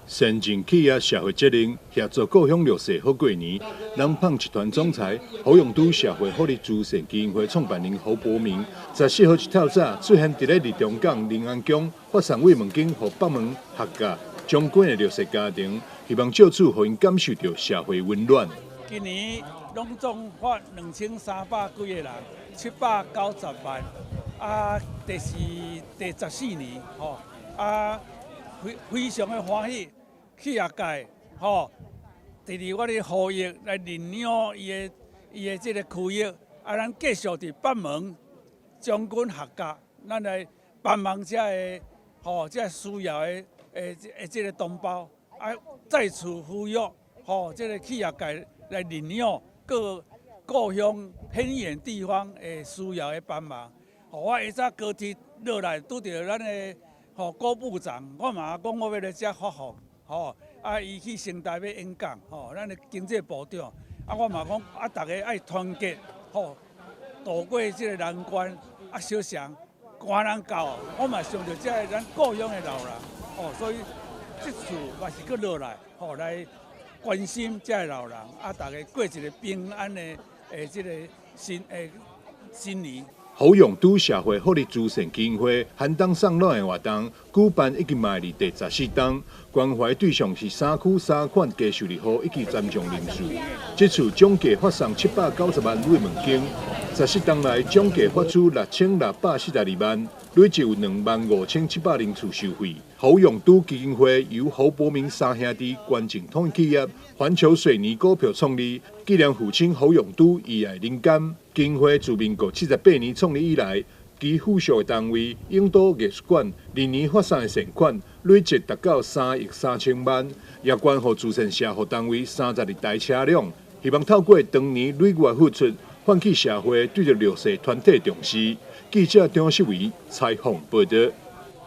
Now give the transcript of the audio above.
先進企業社會責任，協助故鄉弱勢好過年。南胖集團總裁侯永都社會福利慈善基金會創辦人侯伯明，14號一透早出現佇咧日中港靈安宮發送慰問金予北門客家將軍的弱勢家庭，希望藉此予𪜶感受著社會溫暖。今年攏總發2300幾個人，790萬，啊，這是第14年，吼，啊，非非常的歡喜。企業界吼，佇咧我咧呼籲來認領伊的這個區域，啊，咱繼續佇北門將軍學甲，咱來幫忙遮个吼，遮需要的這個同胞，啊，再次呼籲吼，這個企業界來認領各故鄉偏遠地方的需要的幫忙。吼，我下早高鐵落來拄著咱的吼郭部長，我嘛講我欲來遮發放。吼，啊，伊去成大欲演講，吼，咱的經濟部長，啊，我嘛講，啊，逐家愛團結，吼，渡過這個難關，啊，相相寒人到，我嘛想著這个咱故鄉的老人，吼，所以這次嘛是閣落來，吼，來關心這个老人，啊，逐家過一個平安的這個新年。侯永都社會福利慈善基金會寒冬送暖的活動舉辦已經邁入第14冬，關懷對象是三區三款低收入戶以及殘障人士。這次總計發送790萬慰問金，14冬來總計發出6642萬，累計有25,700人次受惠。侯永都基金會由侯伯明三兄弟捐贈統一企業環球水泥股票創立，紀念父親侯永都遺愛人間。基金會自民國78年創立以來，其附屬的單位永都藝術館歷年發送的善款累計達到3億3千萬，也捐予慈善社福單位32台車輛，希望透過長年累月付出，喚起社會對著弱勢團體重視。記者張世維採訪報導。